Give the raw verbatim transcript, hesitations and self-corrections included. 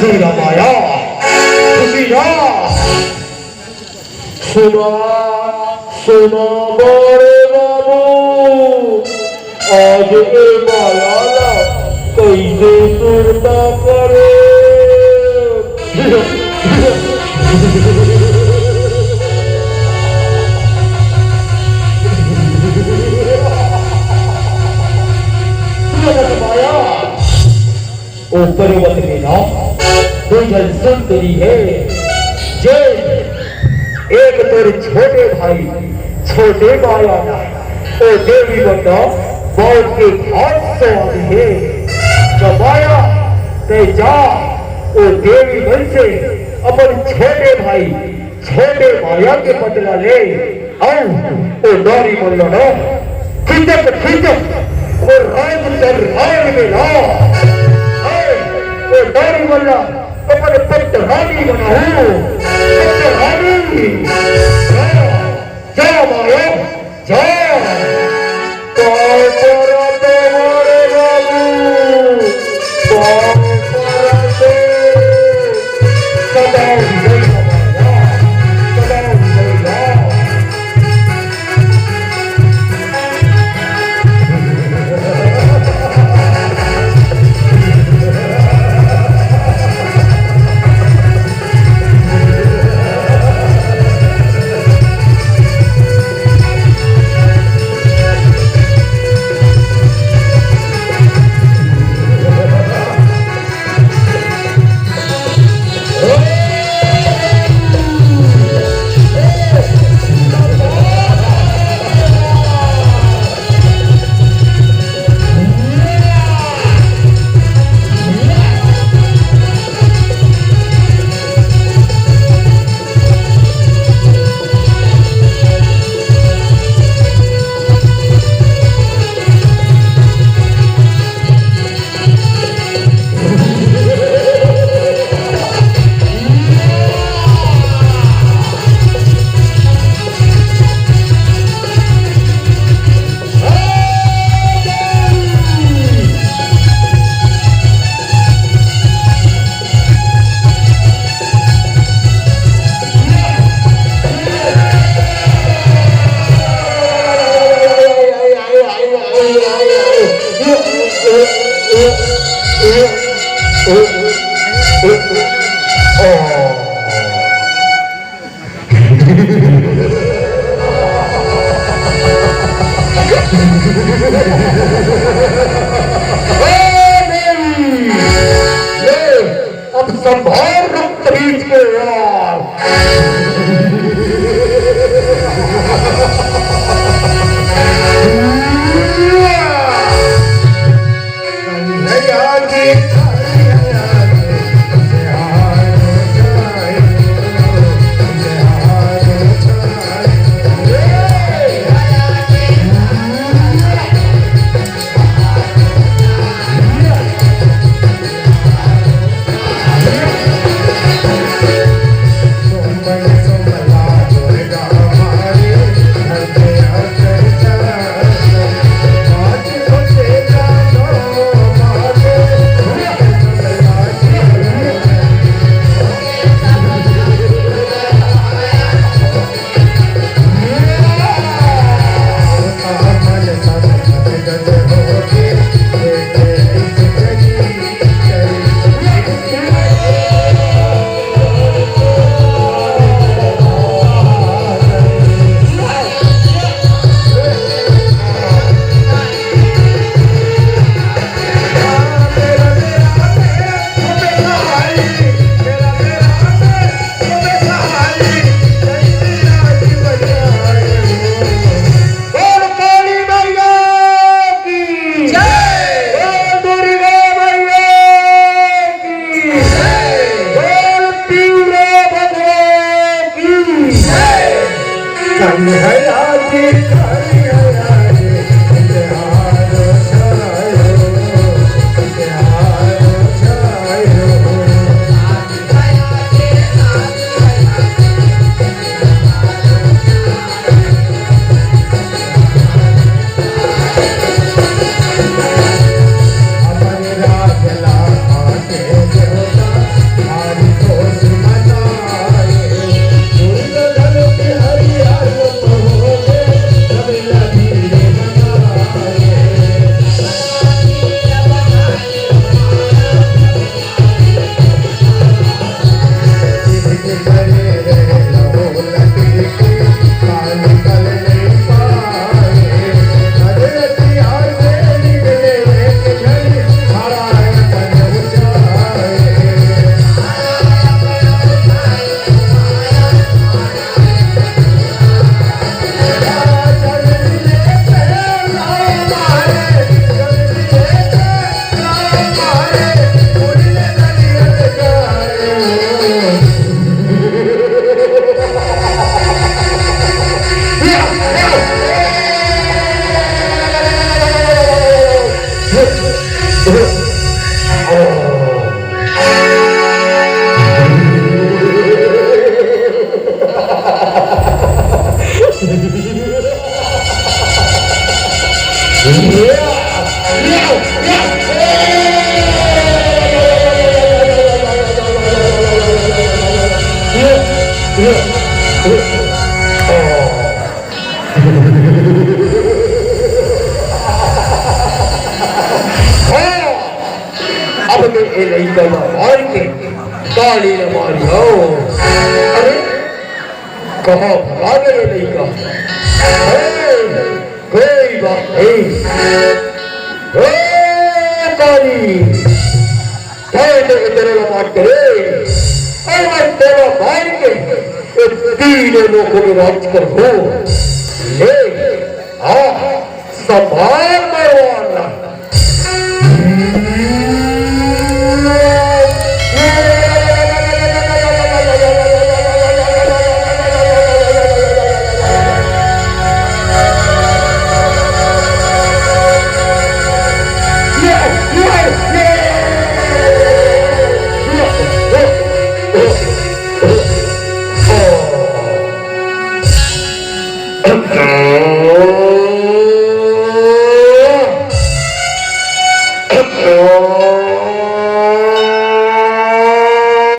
खुशी ना माया, खुशी ना। सुना, सुना बड़े बाबू, आज ए माया ला कइसे सुरता करे। सुना ना माया। ओ पर्वत के नाम दू झन सुंदरी हे, जे एक तोर छोटे भाई, छोटे माया ना, ओ देवी मन ला मौत के घाट से आनी हे। त माया, तैं जा, ओ देवी मन से अपन छोटे भाई, छोटे माया के बदला ले। अउ ओ नारी मन ला ना, खिंचत खिंचत ओ राज दरबार में ला। अउ ओ नारी मन ला अपन पटरानी बनाहूं, पटरानी। जा, जा माया, जा। पाँव परा तोरे बाबू, पाँव परा तो। सदा विजयी भव, सदा विजयी भव। अब संभाल रक्त बीज के यार। बोल काली मैया की जय। बोल दुर्गा मैया की जय। बोल पिवरा भगवान की जय। कन्हैया जी, कन्हैया जी, प्यारो छायो, प्यारो छायो। अब मैं ए लइका ला मार के काली ला मारी हव। अरे, कहाँ भागे ये लइका? ए, कोई बात नहीं। ए, काली, तैं तो इतने ला मार के रे। ए, मैं तेला मार के ए तीनों लोकों में राज कर हूँ। ले, आ, संभाल मेहरबान।